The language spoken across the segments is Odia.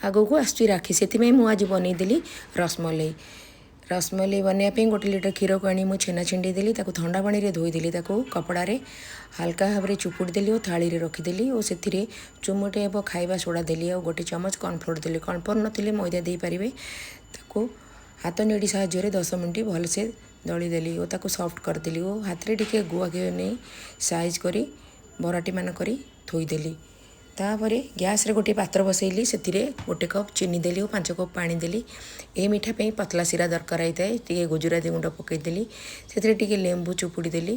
ଆଗକୁ ଆସୁଛି ରାକ୍ଷୀ, ସେଥିପାଇଁ ମୁଁ ଆଜି ବନେଇଦେଲି ରସମଲେଇ। ରସମଲେଇ ବନେଇବା ପାଇଁ 1 ଲିଟର କ୍ଷୀରକୁ ଆଣି ମୁଁ ଛେନା ଛିଣ୍ଡେଇ ଦେଲି। ତାକୁ ଥଣ୍ଡା ପାଣିରେ ଧୋଇଦେଲି। ତାକୁ କପଡ଼ାରେ ହାଲକା ଭାବରେ ଚୁପୁଡ଼ି ଦେଲି ଓ ଥାଳିରେ ରଖିଦେଲି ଓ ସେଥିରେ ଚୁମୁଟେ ହେବ ଖାଇବା ସୋଡ଼ା ଦେଲି ଆଉ 1 ଚାମଚ କର୍ଣ୍ଣଫ୍ଲୋର୍ ଦେଲି। କର୍ଣ୍ଣଫ୍ଲୋର୍ ନଥିଲେ ମଇଦା ଦେଇପାରିବେ। ତାକୁ ହାତ ନେଡ଼ି ସାହାଯ୍ୟରେ 10 ମିନିଟ୍ ଭଲସେ ଦଳିଦେଲି ଓ ତାକୁ ସଫ୍ଟ କରିଦେଲି ଓ ହାତରେ ଟିକେ ଗୁଆ ଘିଅ ନେଇ ସାଇଜ୍ କରି ବରାଟିମାନ କରି ଥୋଇଦେଲି। ତାପରେ ଗ୍ୟାସ୍ରେ ଗୋଟିଏ ପାତ୍ର ବସେଇଲି। ସେଥିରେ 1 କପ୍ ଚିନି ଦେଲି ଓ 5 କପ୍ ପାଣି ଦେଲି। ଏହି ମିଠା ପାଇଁ ପତଳା ଶିରା ଦରକାର ହେଇଥାଏ। ଟିକେ ଗୁଜୁରାତି ଗୁଣ୍ଡ ପକାଇଦେଲି। ସେଥିରେ ଟିକେ ଲେମ୍ବୁ ଚୁପୁଡ଼ି ଦେଲି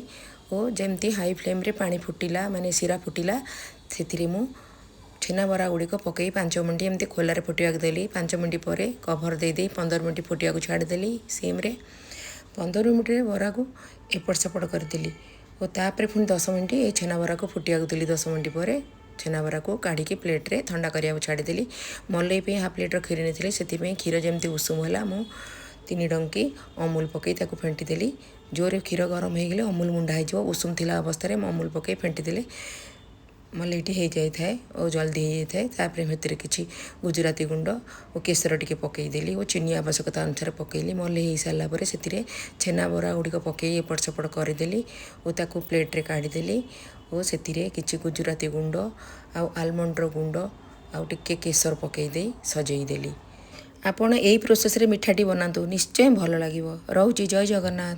ଓ ଯେମିତି ହାଇ ଫ୍ଲେମ୍ରେ ପାଣି ଫୁଟିଲା, ମାନେ ଶିରା ଫୁଟିଲା, ସେଥିରେ ମୁଁ ଛେନା ବରା ଗୁଡ଼ିକ ପକାଇ 5 ମିନିଟ୍ ଏମିତି ଖୋଲାରେ ଫୁଟିବାକୁ ଦେଲି। 5 ମିନିଟ୍ ପରେ କଭର୍ ଦେଇଦେଇ 15 ମିନିଟ୍ ଫୁଟିବାକୁ ଛାଡ଼ିଦେଲି ସିମ୍ରେ। 15 ମିନିଟ୍ରେ ବରାକୁ ଏପଟ ସେପଟ କରିଦେଲି ଓ ତାପରେ ପୁଣି 10 ମିନିଟ୍ ଏଇ ଛେନା ବରାକୁ ଫୁଟିବାକୁ ଦେଲି। 10 ମିନିଟ୍ ପରେ ଛେନା ବରାକୁ କାଢ଼ିକି ପ୍ଲେଟ୍ରେ ଥଣ୍ଡା କରିବାକୁ ଛାଡ଼ିଦେଲି। ମଲେଇ ପାଇଁ ହାଫ୍ ଲିଟର କ୍ଷୀର ନେଇଥିଲି। ସେଥିପାଇଁ କ୍ଷୀର ଯେମିତି ଉଷୁମ ହେଲା, ମୁଁ 3 ଡଙ୍କି ଅମୁଲ ପକାଇ ତାକୁ ଫେଣ୍ଟି ଦେଲି। ଜୋରରେ କ୍ଷୀର ଗରମ ହେଇଗଲେ ଅମୁଲ ମୁଣ୍ଡା ହେଇଯିବ। ଉଷୁମ ଥିଲା ଅବସ୍ଥାରେ ମୁଁ ଅମୁଲ ପକାଇ ଫେଣ୍ଟି ଦେଲେ ମଲେଇଟି ହେଇଯାଇଥାଏ ଓ ଜଲ୍ଦି ହେଇଯାଇଥାଏ। ତାପରେ ସେଥିରେ କିଛି ଗୁଜୁରାତି ଗୁଣ୍ଡ ଓ କେଶର ଟିକେ ପକାଇଦେଲି ଓ ଚିନି ଆବଶ୍ୟକତା ଅନୁସାରେ ପକାଇଲି। ମଲେଇ ହେଇସାରିଲା ପରେ ସେଥିରେ ଛେନା ବରା ଗୁଡ଼ିକ ପକାଇ ଏପଟ ସେପଟ କରିଦେଲି ଓ ତାକୁ ପ୍ଲେଟ୍ରେ କାଢ଼ିଦେଲି ଓ ସେଥିରେ କିଛି ଗୁଜୁରାତି ଗୁଣ୍ଡ ଆଉ ଆଲମଣ୍ଡର ଗୁଣ୍ଡ ଆଉ ଟିକେ କେଶର ପକାଇ ଦେଇ ସଜେଇ ଦେଲି। ଆପଣ ଏଇ ପ୍ରୋସେସ୍ରେ ମିଠାଟି ବନାନ୍ତୁ, ନିଶ୍ଚୟ ଭଲ ଲାଗିବ। ରହୁଛି, ଜୟ ଜଗନ୍ନାଥ।